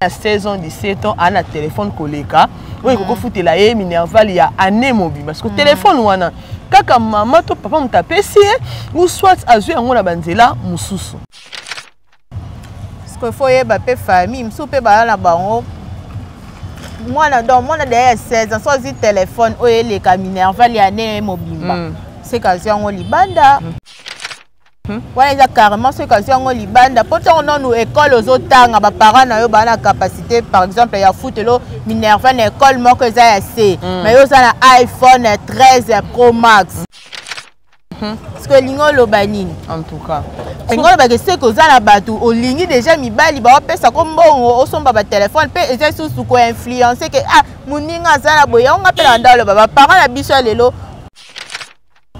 Ya 16 ans, 17 ans, ana téléphone koleka oyo ekoki kofutela ye minerval ya année mobimba, parce que téléphone wana kaka mama to papa moto apesi ye, ou soit azwi yango na banzela mosusu. Parce que faut oyeba mpe famille mosusu mpe baya na bango mwana, donc mwana deya ya 16 ans so azwi téléphone oyo eleka minerval ya année mobimba, seka azwi yango libanda. Wana eza carrément soki azwi yango libanda, mpo ntango nanu ekole ozotanga, baparent na yo baa na capacité par exemple ya futelo minerval na ekole moko eza ya c, mais yo oza na iPhone 13 Pro Max, parce que olingi oloba nini? En tout cas. Olingi olobaka eseke oza na bato, olingi déjà mibali baopesako mbongo osomba batelefone, mpe eza lisusu koinfluence ke ah, moninga aza na boye, yango nga mpe na nda oloba baparent na biso ya lelo,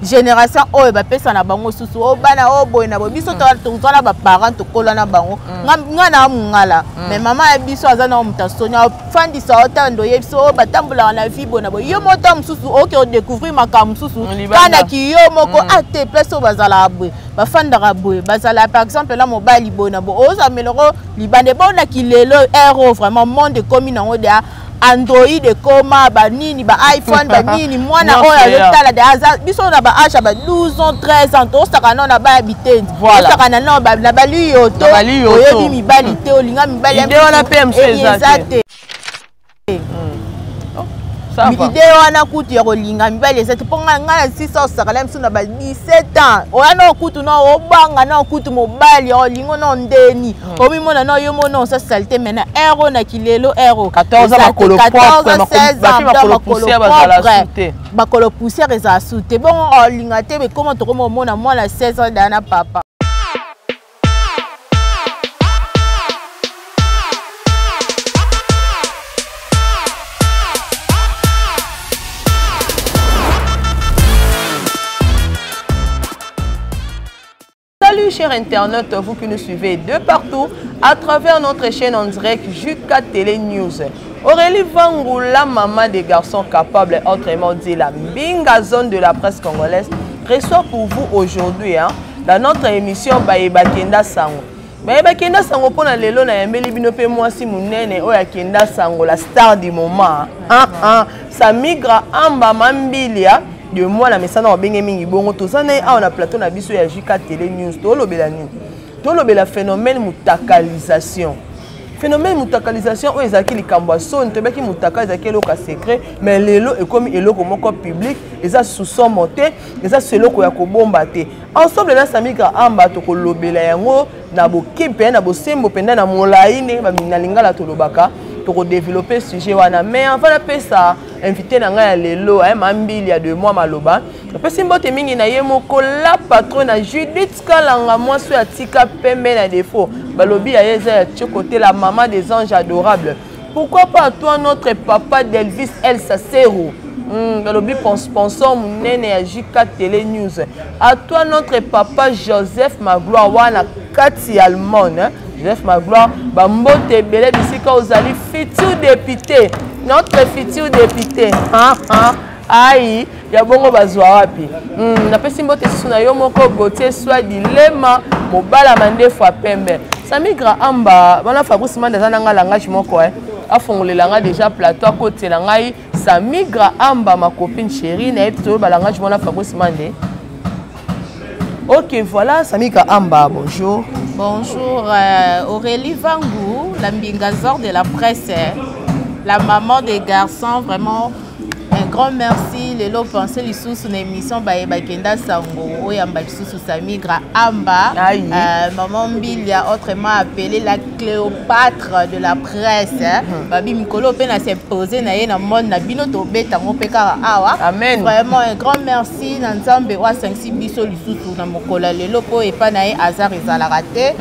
génération oyo bapesa na bango susu oyo bana oyo boye na boye. Biso toza na baparent, tokola na bango. Nga na mongala, mais mama ya biso aza na moto asoni, afandisa otando, oyebi biso oyo batambolaka na vie boye na boye. Yo moko ta mosusu oke odécouvrir makambo mosusu kanaki yo moko ate place oyo bazalaka boye, bafandaka boye, bazala par exemple na mobali boye na boye, ozwa meloko libanda ebonaki. Lelo ere oyo vraiment monde ekomi nango deya Android, ekoma banini, ba iPhone, banini. Mwana oyo azotala de aza biso na baage ya ba 12 ans, 13 ans, tosaka nao na baya bitendi, tosaka na nao na baliyoto, oyebi mibali te, olinga mibali eza te. Idée wana kutu ya kolinga mibali eza te, mpo ngai na sisa osaka na biso na ba 17 ans oya na kutu na obanga na kutu mobali olingo na ndeni omimona na yo mona osa saleté. Mais na ere oyo na kilelo, ere oyo 14 ans, 16 ans, makolo propre, bakolo poussière ezala su te, bongo olinga te. Ekoma tokoma omona mwana 16 ans daa na papa. Salut chers internautes, vous qui nous suivez de partout à travers notre chaîne en direct JK Télé News. Aurélie Vangou, la maman des garçons capables, autrement dit la Mbinga zone de la presse congolaise, reçoit pour vous aujourd'hui, hein, dans notre émission Baye Bakenda Sango. Baye Bakenda Sango mpona lelo nayambeli bino mpe mwasi monene oyo akenda sango, la star du moment, ah, ah, Samigra Amba Mambilia de moi na mesana babenge mingi. Bongo toza na ye awa na plateau na biso ya JK Télé News. Tolobela nini? Tolobela phénomène mutakalisation. Phénomène mutakalisation oyo ezalaki likambo ya soni, toyebaki mutaka ezalaki eloko ya secret, mais lelo ekomi eloko moko public, eza susomo te, eza so eloko ya kobomba te. Ensemble na Samigra Amba tokolobela yango na bokebi mpenza, na bosembo mpenza, na molai ndenge na lingala tolobaka, tokodéveloppe sujet wana. Mais avant napesa invité na ngai ya lelo, Mambili ya de moi maloba, napesi mbote mingi na ye moko la patronne na Judith Kalanga, mwasi oyo atika pembe na défaut, balobi ya ye eza ya tie côté, la maman des anges adorables. Pourquoi pas toi, notre papa Delvis El Sacero, balobi sponsor monene ya JK Télé News. À toi notre papa Joseph Magloire wana kati ya Allemagne, Joseph Magloire, bambote ebele bisika ozali, futur député, notre futur député. Ai ya bongo bazwa wapi? Napesi mbote susu na yo moko Gautier Swadi Lema, mobala mandefu ya pembe. Samigra Amba wana, Fabrice Manda aza nanga langage moko, afongolela nga déjà plateau, akotela ngai Samigra Amba, ma copine chérie. Nayebi toyoba langage mwana Fabrice Mande. Ok, voilà, Samigra Amba, bonjour. Bonjour, Aurélie Vangou, la Mbingazor de la presse, la maman des garçons, vraiment un grand merci. Lelo pensé lisusu na émission Baye Bakenda Sango oyamba lisusu Samigra Amba, maman Mbilia, autrement appelée la Cléopâtre de la presse, hein. Babi mikolo mpe na s'imposer na ye na monde na bino, tobeta yango mpe kaka awa. Amen. Vraiment un grand merci na Nzambe oyo asangisi biso lisusu na mokolo ya lelo, mpo epai na ye hasard ezalaka te.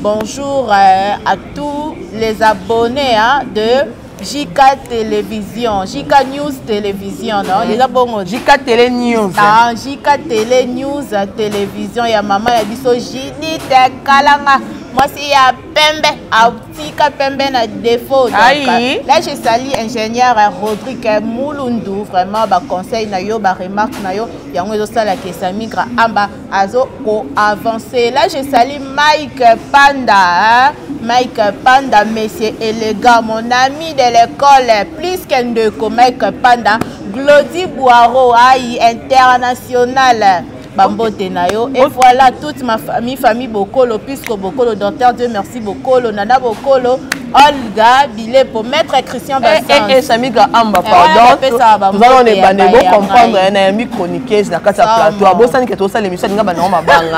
Bonjour à tous les abonnés, hein, de JK Télévision, JK News Télévision, non? Les bongo. JK Télé News. Ah, JK Télé News Télévision, ya maman ya biso Judith Kalanga. Mwasi ya pembe atika pembe na défaut. Donc, Aïe. là je salue ingénieur Rodrigue Mulundu, vraiment ba conseil na yo, ba remarque na yo, yango ezosala ke Samigra Amba azo ko avancer. Là je salue Mike Panda, hein? Mike Panda, monsieur élégant, mon ami de l'école, plus qu'un ndeko, Mike Panda, Glody Boiro, aïe, international. Bambote na yo. Et voilà toute ma famille, famille Bokolo, puisque Bokolo, docteur Dieu merci Bokolo, Nana Bokolo, Olga Bilepo, maître Christian Bassens. Eh, eh, Samigra Amba, Eh, pardon. wana bapesaka bambote Tozala ya ebande ba- ya bocomprendre ngai. na yambi chroniqueuse na kati ya Sama. plateau. Abosani ke tosala émission alinga banango mabanga.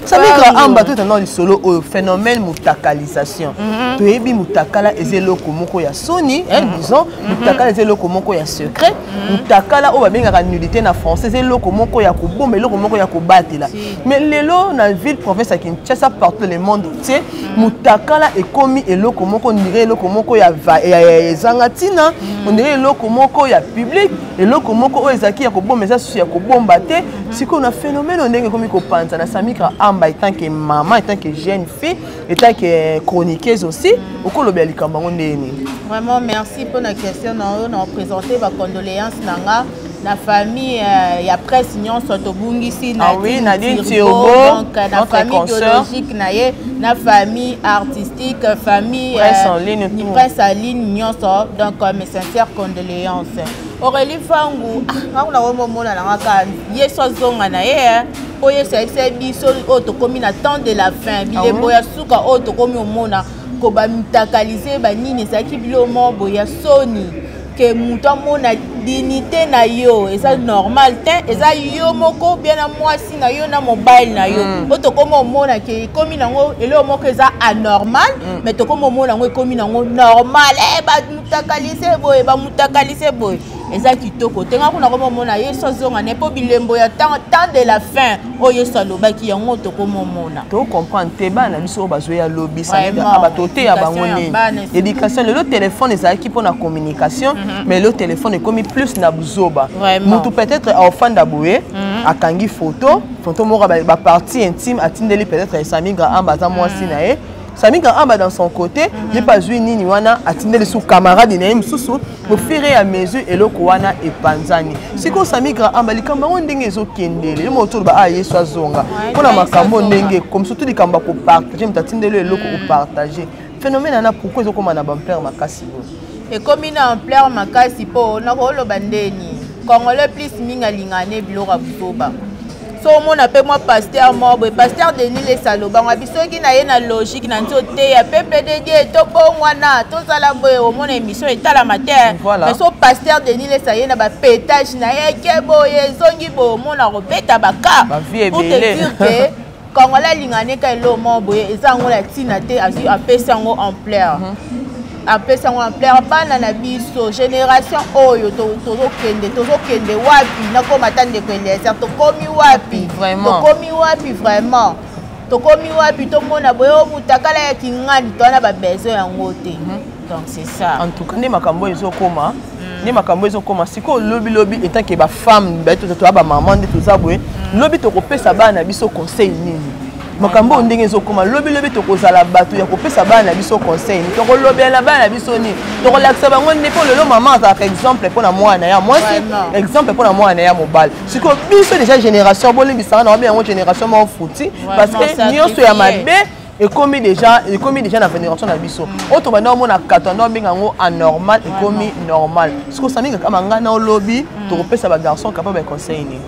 Samigra Amba, totanda lisolo oyo phénomène mutakalisation. Toyebi mutakala eza eloko moko ya soni, hein, disons, mutakala eza eloko moko ya secret. Mutakala oyo babengaka nudité na français eza eloko moko ya kobomba, eloko moko ya kobatela. Mais lelo na ville province ya Kinshasa, partout le monde entier, mutakala ekomi eloko moko, on dirait eloko moko ya ezanga ntina, on dirait eloko moko ya public, eloko moko oyo ezalaki ya kobomba eza susu ya kobomba te. Sikoyo na phénomène oyo ndenge ekomi kopanza na Samigra Amba, etant que maman, etant que jeune fille, etant que chroniqueuse aussi, okolobela likambo yango ndenge nini? Vraiment merci pour la question na yo. Na présenter ba condoléances na nga na famille ya presse nyonso tobungisi. Ah oui, Nadine Turbo, donc na notre famille consoeur. Biologique na ye, na famille artistique, famille Presse en ligne, ni tout. Presse en ligne nyonso. Donc mes sincères condoléances. Aurélie Fangu, ah, nga kuna komomona na nga kaka Yesu azonga na ye, eh. Po Yesu ayebisa biso oyo tokomi na temps de la fin, bilembo ya suka oyo tokomi omona kobamitakalize banini, ezalaki biloko moko boye ya soni ke moto amona dignité na yo. Eza normal te, eza yo moko bien na mwasi na yo na mobile na yo. Oyo tokomi omona ke ekomi nango eloko moko eza anormal, mais tokomi omona yango ekomi nango normal. Eh, bamutakalise boye, bamutakalise boye, eza kitoko te. Nga kuna komi omona Yesu azonga ne, mpo bilembo ya temps de la fin oyo Yesu alobaki, yango tokomi omona. Tocomprendre te, bana na biso oyo bazoya lobi, Vraiment. bato oteya bango Éducation ya nini? bana. Éducation, lelo téléphone ezalaki mpona communication, mais lelo téléphone ekomi plus na buzoba. Vraiment. Motu peut-être aofanda boye, akangi photo moko bapartie intime, atindeli peut-être Samigra Amba, aza mwasi na ye. Samigra Amba dans son côté, ye mpe azwi nini wana, atindeli su camarade na ye mosusu. Au fur et à mesure, eloko wana epanzani. Sikoyo Samigra Amba, likambo yango ndenge ezokendele, yo moto toloba a Yesu azonga mpona Yesu makambo azonga. ndenge comme surtout likambo ya kopartage, moto atindeli eloko opartage, phénomène wana pourquoi ezokóma na baampleur makasi boye? Ekomi na ampleur makasi mpo nakoloba ndeni Congolais plus mingi alingaka ne biloko ya buzoba. So omona mpe mwa pasteur moko boye, pasteur Denis Lesa, alobango abi soki na ye na logique na nti oteya peuple de Dieu tobongwana, tozala boye, omona émission etalama te. Voilà. Mais so pasteur Denis Lesa ye na bapétage na ye ke boye, ezongi boye, omona kobeta baka. Bavie Pour te ebele. dire ke Congolais alingaka ne ka eloko moko boye eza yango na ntina te, azwi apesi yango ampleur, apesi yango ampleur. Bana na biso, génération oyo tozokende wapi? Nakoma ata ndeko Eliezer, tokomi wapi? Vraiment. Tokomi wapi vraiment? Tokomi wapi? Tomona boye o mutakala ya kingani, toza na babesoin yango te. Donc c'est ça. En tout cas, nde makambo ezokoma, nde makambo ezokoma sikoyo. Lobilobi, etant ke bafemme, toza bamama, nde toza boye, lobi tokopesa bana na biso conseil nini? Makambo oyo ndenge ezokoma, lobilobi tokozala bato ya kopesa bana na biso conseil nini? Tokolobela na bana na biso nini? Tokolakisa bango nde? Mpo lelo mama azalaka exemple mpo na mwana ya mwasi, exemple mpo na mwana ya mobali. Sikoyo biso déjà génération, bolimbisanga na wabi yango, génération moko futi, parce que nyonso ya mabe ekomi déjà na génération na biso. Oyo tobanda omona kato anda obenga yango anormal, ekomi normal. Sikoyo Sami kaka ngai na olobi, tokopesa bagarçon capable ya conseil nini?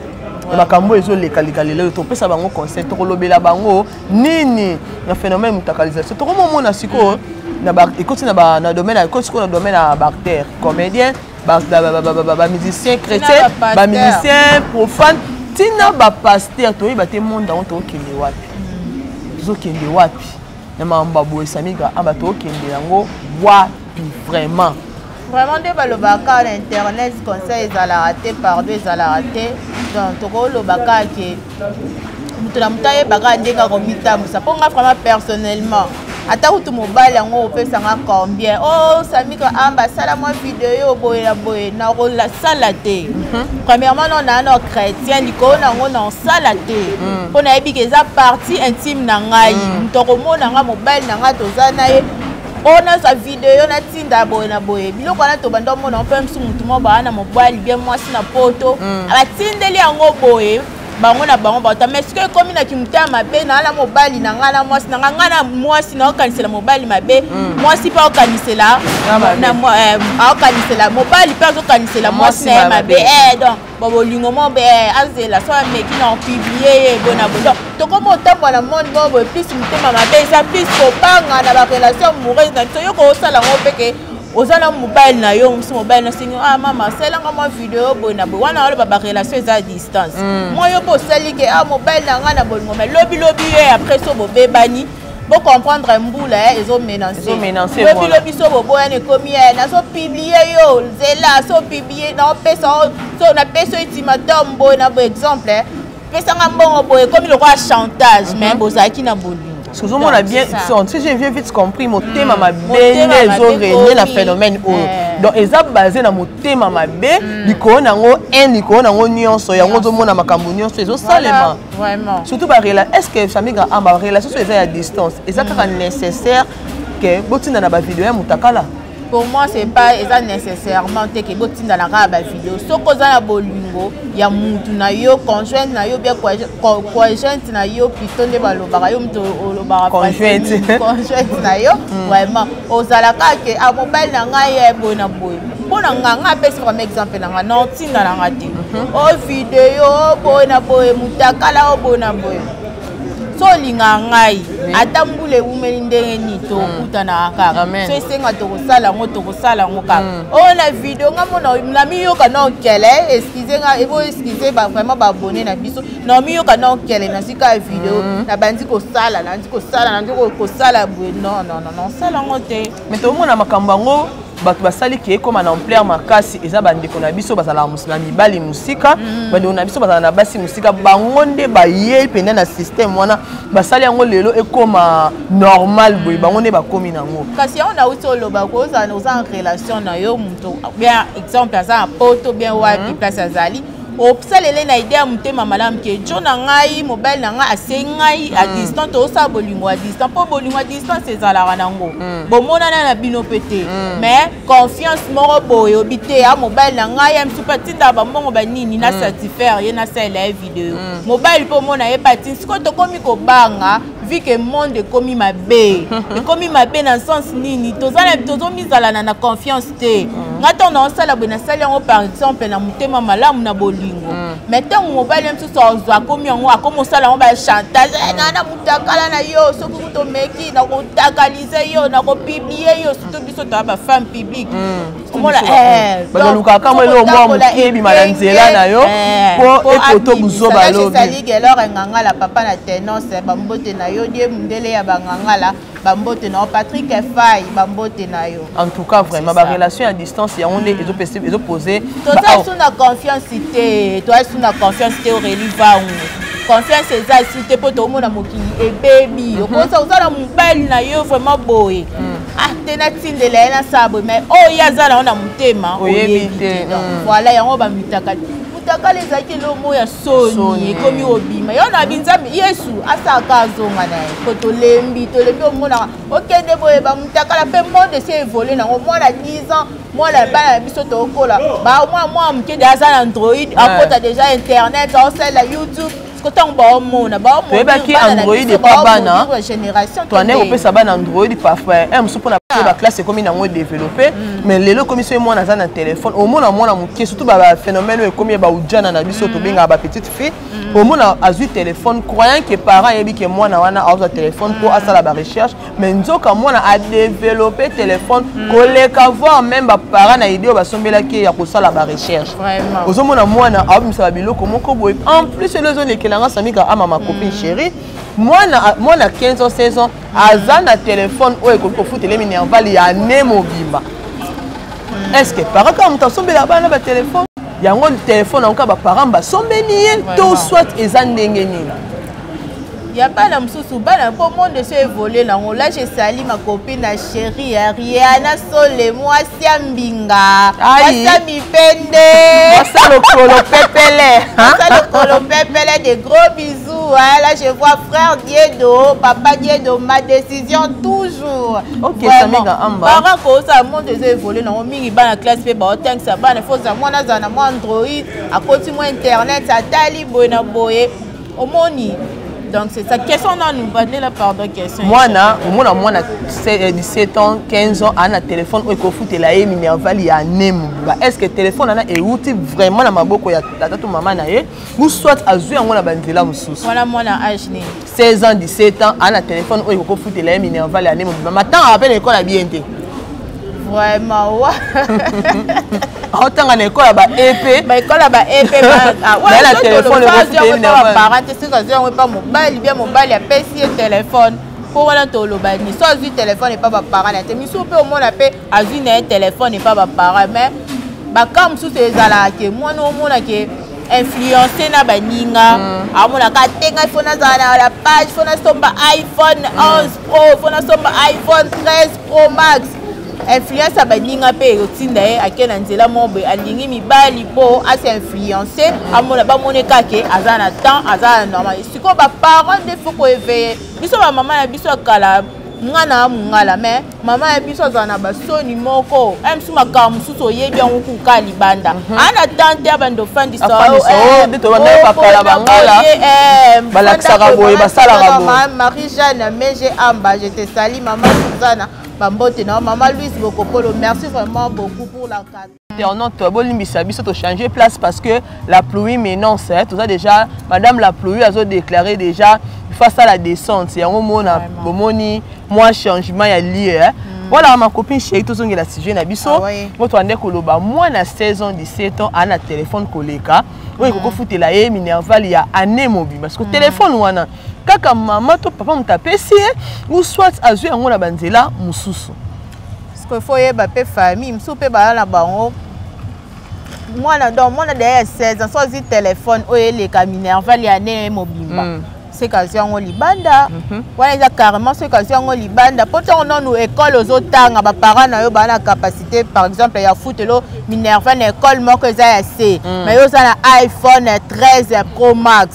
Makambo ezolekaleka lelo, topesa bango conseil, tokolobela bango nini na phénomène mutakalisation? Tokomomona sikoyo ekoti na domaine, ekoti sikoyo na domaine ya baacteur comédien, bamusicien chrétien, bamusicien profane, ntina bapasteur. Toyeba te monde yango tokokende wapi, tozokende wapi na makambo ya boye. Samigra Amba, tokokende yango wapi vraiment? Vraiment, nde balobaka na internet, conseil ezalaka te, pardon ezalaka te. Donc tokoloba kaka ke moto na moto ayebaka ndenge akomitambusa. Mpo nga vraiment, personnellement, Ata kutu mobali yango opesanga combien? Oh, Samika Amba, sala mwa video boye na boye, nakosala te. Premièrement, non, na no chrétien, likolo nango na osala te. Mpo nayebi ke eza partie intime na ngai. Moto akomona nga, mobali na ngai, toza na ye, oyo nazwa video natinda boye na boye. Biloko wana tobanda omona mpe mosu, motu moko baa na mobali bien, mwasi na poto, batindeli yango boye, bango na bango bauta. Mais soki ekomi na kimotema mabe, naa na mobali na ngai, na mwasi na ngai, ngai na mwasi naokanisela mobali mabe, mwasi mpe aokanisela, aokanisela mobali mpe azokanisela mwasi na ye mabe. Donc bolingo mo be azela so ameki na opublier ye boye na boye. Donc tokomi otambola na monde moko boye, plus motema mabe eza, plus kobanga na barelation amoureuse na biso. Yo koosala yango mpe ke oza na mobali na yo mosu, mobali nasengi: "Ah mama, asalanga mwa video boye na boye." Wana oloba barelation eza distance. Mwa yo mpe osali ke: "Ah, mobali na ngai na bolingo." Mais lobilobi ye après so bobebani, bocomprendre, mbula ezomenacer. Lobilobi so boboyani, ekomi ye: "Nazopublier yo, nzela so publier, naopesa so, napesi yo ultimatum boye na boye." Exemple, pesanga mbongo boye, ekomi lokola chantage, mais bozalaki na bolingo. Ozomona bien, si j'ai bien vite compris, motema mabe nde ezorégner na phénomène oyo. Donc eza basé na motema mabe, likolo nango un, likolo nango nyonso yango ozomona makambo nyonso ezosalema, surtout barela. Est ce que, Samigra Amba, barelation so eza ya distance, eza kaka nécessaire ke botinda na bavideo ya motakala? Pour moi, c'est pas, eza nécessairement te ke botinda na kaka bavideo. Soki oza na bolingo ya mutu na yo, conjointe na yo, bien conjointe na yo plutôt, nde balobaka, yo mutu olobaka conjointe. Conjointe na yo, vraiment ozalaka ke: "A mobali na ngai ye boye na boye." Mpo na nga, nga apesi vraiment exemple na nga, na otinda na nga te o video boye na boye, mutakala o boye na boye. So olingaka ngai, ata mbula ewumeli ndenge nini, tokutanaka kaka. So esenga tokosala yango, tokosala yango kaka. Oyo na video, nga mona namiyoka na okele, excuse nga, ebo excuse vraiment baabonnés na biso, namiyoka na okele, nazwi kaka video, nabandi kosala, nandi kosala, nandi kosala boye. Non, non, non, non, osala yango te. Mais tomona makambo yango, bato basali ke ekóma na ampleur makasi, eza bandeko na biso bazalaka na mibali mosika, bandeko na biso bazala na basi mosika. Bango nde bayei mpenza na système wana, basali yango lelo ekóma normal boye, bango nde bakómi nango. Kasi yango nauti oloba, kozala oza en relation na yo, moto bien, exemple aza na poto, bien wapi place azali, osalele na idée ya motema malamu ke jo na ngai, mobali na ngai asengi ngai à distance, tozosala bolingo à distance. Mpo bolingo à distance ezalaka nango, bomonana na bino mpe te, mais confiance moko boye, obi te ya mobali na ngai ya misu mpe atindaka bambongo banini, na satisfaire ye, nasalela ye video. Mobali mpe omona ye patini. Sikoyo tokomi kobanga, vu que monde ekomi mabe. Ekomi mabe na sens nini? Tozomizalana na confiance te. Nga ntango naosala boye, nasali yango par exemple na motema malamu, na bolingo, mais ntango mobali ye mosusu azwa, akomi yango, akomi osala yango bachantage na mutakala na yo, soki kuta omeki, nakotakalize yo, nakopublier yo. Surtout biso toya bafemme publique. Omona balukaka mwa eloko mwa moke ebima na nzela na yo mpo ekoto buzoba. Lobi Gelor Ngangala, papa na tenance, bambote na yo. Die mundele ya bangangala, bambote na yo. Patrick Fai, bambote na yo. En tout cas, vraiment, barelation ya distance yango nde ezopose. Toza su na confiance te, toza su na confiance te. Aurélie Vangu, confiance eza esu te, mpo toomona mokili ebebi. Okosa oza na mobali na yo vraiment boye, ah te, natindela ye, nasala boye, mais oyo ye aza nango na motema, oyebi te. Voilà, yango bamitaka mutakala ezalaki eloko moko ya soni, ekomi obima yo na binzambe. Yesu asalaka, azonga na ye po tolembi, tolembi. Omonaka okende boye, bamutakala mpe monde esi évolue nango. Mwana 10 ans, mwana, bana na biso tokola, mwana mwana moke de aza na Android, akota déjà internet, aosalela YouTube. Ntango baomona Toyebaki Android epa bana, toande kopesa bana Android parfois un mosusu mpona baclasse, ekomi nango développé. Mais lelo ekomi soki mwana aza na telefone, omona mwana moke, surtout baphénomène oyo ekomi ya baujana na biso tobengaka bapetite fille, omona azwi telefone, croyant ke parent ayebi ke mwana wana azwa telefone mpo asala barecherche, mais nzoka mwana adéveloppe telefone koleka voir même baparent na idée oyo basombelaki ya kosala barecherche. Ozomona mwana aobimisa babiloko moko boye. En plus, elo ezolekelanga, Samika Ama, ma copine chérie, mwana mwana 15 ans, 16 ans, aza na telefone oyo ekoki kofutela minerval ya ane mobimba. Est ce que parent kaka moto asombela bana batelefone yango, telefone yango kaka baparent basombeli ye, to soit eza ndenge nini? Ya bana mosusu, bana mpo monde eso évolue nango. Là, je salue ma copine na chérie ya Riana Sole, mwasi ya mbinga, mwasi ya mipende, mwasi ya lokolo pepele. Mwasi ya lokolo pepele, de gros bisous, hein. Là, je vois frère Diedo, papa Diedo, ma décision toujours. Ok, Samiga Amba. Parent kosala, monde ezo évolue nango mingi. Bana classe mpe baotangisa bana, faut ozala mwana azala na mwa Android, akoti mwa internet, atali boye na boye, omoni. Donc c'est ça, question nanu bandela, pardon, question. Mwana, omona mwana 17 ans, 15 ans, ana téléphone oyo ekofutela ye minerval ya année mobimba. Est ce que téléphone wana euti vraiment na maboko ya tata to mama na ye, ou soit azwi yango na banzela mosusu? Wana mwana âge nini? 16 ans, 17 ans, ana téléphone oyo ekokofutela ye minerval ya année mobimba. Matanga ape na ekole ya bien te. Vraiment wa. Aotanga na ekole ya ba ep. Baekole ya ba ep. Na téléphone. Parent te, soki azwi yango epa mobali, bien mobali apesi ye telefone, mpo wana toloba nini? So azwi telefone epa baparent na te. Misusu mpe omona mpe azwi na ye telefone epa baparent, mais baka mosusu ezalaka ke mwana omona ke influence na baninga, amonaka te: ngai faut nazala na la page, faut nasomba iPhone 11 Pro, faut nasomba iPhone 13 Pro Max. Influence ya baninga mpe ekotinda ye ake na nzela moko boye, alingi mibali mpo ase influence, amona bamoni kake aza na temps, aza na normal. Sikoyo baparent nde faut koéveiller biso. Bamama na biso ya kala, nga na mongala, mais mama ya biso azala na basoni moko mosusu, makambo mosusu oyebi yango kuka libanda, aa na tante ya bando ofandisa. Balakisaka boye, basalaka boye. Marie Jeanne Mege Amba, je te salue. Mama Suzana, bambote na mama Louise Bokopolo, merci vraiment beaucoup pour la Internaute, bolimbisa biso, tochanger place parce que la pluie menace. Toza déjà, madame la pluie azodéclarer déjà face à la descente. Yango mona bomoni mwa changement ya lieu, hein. Voilà, ma copine chérie, tozongela sujet na biso. Moto ande koloba, mwana 16 ans, 17 ans, ana téléphone koleka oyo ekokofutela ye minerval ya année mobimba. Parce que téléphone wana, kaka mama to papa moto apesi ye, ou soit azwi yango na banzela mosusu? Parce que faut oyeba mpe famille mosusu mpe baya na bango mwana. Donc mwana deya ya 16 ans, so azwi telefone oyo eleka minerval ya année mobimba, soki azwi yango libanda, wana eza carrément, soki azwi yango libanda, mpo ntango nanu ekole ozotanga, baparent na yo baa na capacité, par exemple, ya futelo minerval na ekole moko eza ya c, mais yo oza na iPhone 13 Pro Max,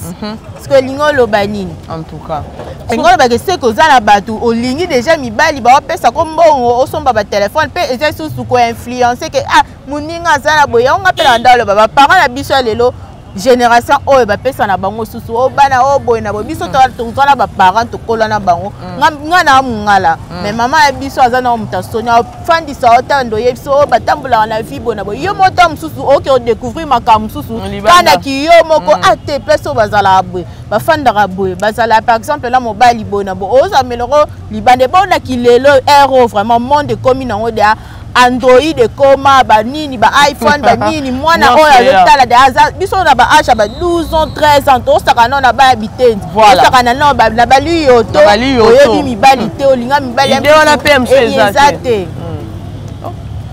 parce que olingi oloba nini? En tout cas. Olingi olobaka seke oza na bato, olingi déjà mibali, baopesako mbongo osomba batelefone, mpe eza lisusu koinfluence ke ah, moninga aza na boye, yango nga mpe na nda oloba, baparent na biso ya lelo, génération oyo, bapesa na bango susu oyo bana oyo boye na boye. Biso toza na baparent, tokola na bango. Nga na mongala, mais mama ya biso aza na moto asoni, afandisa yo, tando oyebi so oyo batambolaka na vie boye na boye. Yo moko ta mosusu oke odécouvrir makambo mosusu kanaki yo moko ate place oyo bazalaka boye, bafandaka boye, bazalaka par exemple na mobali boye na boye, ozwa meloko libanda. Ebonaki lelo ero vraiment monde ekomi nango deya Android, ekoma banini, ba iPhone, banini. Mwana oyo azotala de aza biso na ba âge ya ba 12 ans, 13 ans, tosaka nao na baya bitendi, tosaka na nao na baliyoto, oyebi mibali te, olinga mibali eza te.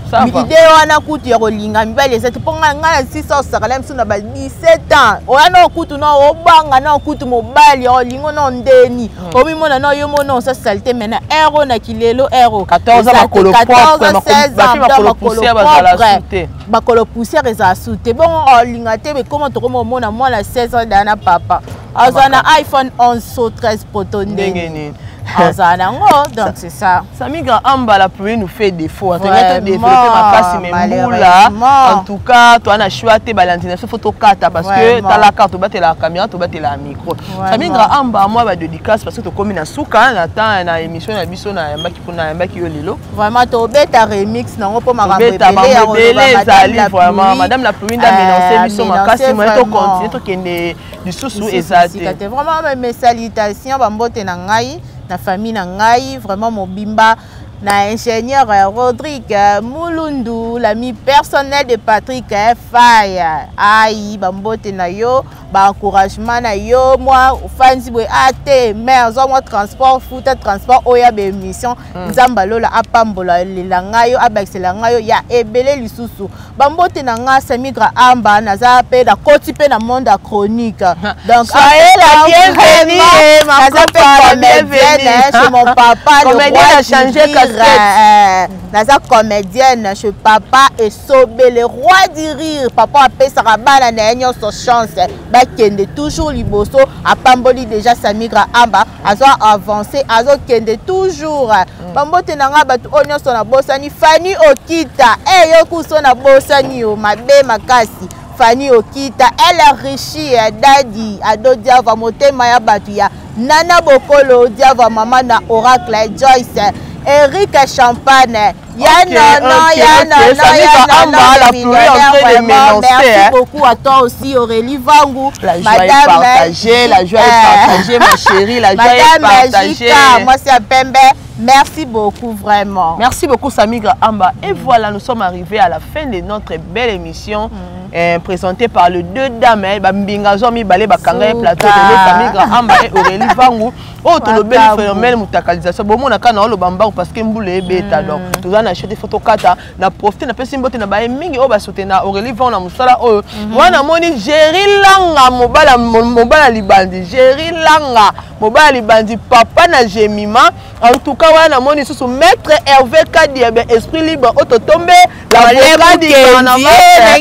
Idée wana kutu ya kolinga mibali eza te, mpo ngai na sisa osaka na biso na ba 17 ans, oya na kutu na obanga na kutu mobali olingo na ndeni, omimona na yo mona osa saleté. Mais na ero na kilelo, ero 14 makolo propre, makolo poussière ezala su te. Bongo olinga te, ekoma tokoma omona mwana 16 ans daa na papa azwa na iPhone 11 so 13 poto, ndenge azala nango. Donc c'est ça. Samigra Amba, la pluie nous fait défaut. Tolinga todévelopper makasi, mais mbula, en tout cas toa na choix te. Balandi na biso, faut tokata parce que talaka, tobatelaka caméra, tobatelaka micro. Samigra Amba, mwa badédicace, parce que tokomi na suka na temps na émission na biso. Nayambaki mpona nayambaki yo lelo. Vraiment, tobeta remix nango mpo makambo ebele ezali. Vraiment, madame la pluie nde amenace biso makasi, moye tocontinue, tokende lisusu eza te. Vraiment, mes salutations, bambote na ngai na famille na ngai vraiment mobimba. Na ingénieur Rodrigue Mulundu, l'ami personnel de Patrick Faye. Aïe, bambote na yo, ba encouragement na yo, moi ofandi boye ah te, mais ozwa mwa transport, futa transport oyo ya baémission. Nzambe alola apambola lela ngai yo, abakisela ngai yo ya ebele lisusu. Bambote na nga Samigra Amba, naza mpe nakoti mpe na monde ya chronique. Donc soyez la bienvenue, naza mpe comédienne chez mon papa le roi du rire. Naza comédienne chez papa Esobe, le roi du rire. Papa apesaka bana na ye nyonso chance bakende toujours liboso. Apamboli déjà Samigra Amba, azo avancé, azokende toujours. Bambote na nga bato oyo nyonso nabosani, Fani Okita, e yo kuso nabosani yo mabe makasi. Fani Okita, Elle Richi, Dadi Ado Diava, motema ya bato ya Nana Bokolo Diava, mama na Oracle Joyce, Eric Champagne, ya nono, ya nono, ya nono, millionnaire, vraiment merci beaucoup à toi aussi Aurélie Vangu. La joie est partagée, la joie est partagée, ma chérie, la joie est partagée. Moi c'est Pembe. Merci beaucoup vraiment. Merci beaucoup Samigra Amba. Et voilà, nous sommes arrivés à la fin de notre belle émission présentée par les deux dames, Mbinga Zomi Balé Bakanga plateau de Samigra Amba et Aurélie Vangu. Oh, tout le bel phénomène mutakalisation. Bon, mon akana olo bamba parce que mbule ebeta donc. Tout ça na acheté photo kata na profiter na pesi mbote na baye mingi oyo basote na Aurélie Vangu na musala oyo. Wana moni Jerry Langa mobala mobala libandi. Jerry Langa mobala libandi papa na Jemima. En tout cas, wana moni susu maître Hervé Kadiebe esprit libre ototombe la voix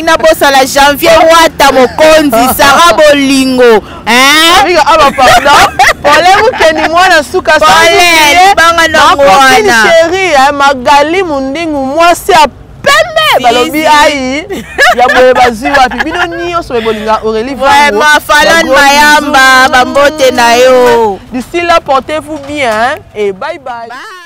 na bosala Janvier Wata mokonzi Sarah Bolingo, hein. Ah bah pardon, Paulin Mukendi mwana suka banga na mwana chérie, hein, Magali Mundingu mwasi ya pembe balobi ai ya boye bazwi wapi bino nyonso bolinga Aurélie vraiment Falon Mayamba bambote na yo. D'ici là, portez-vous bien, hein, et bye bye. Bye.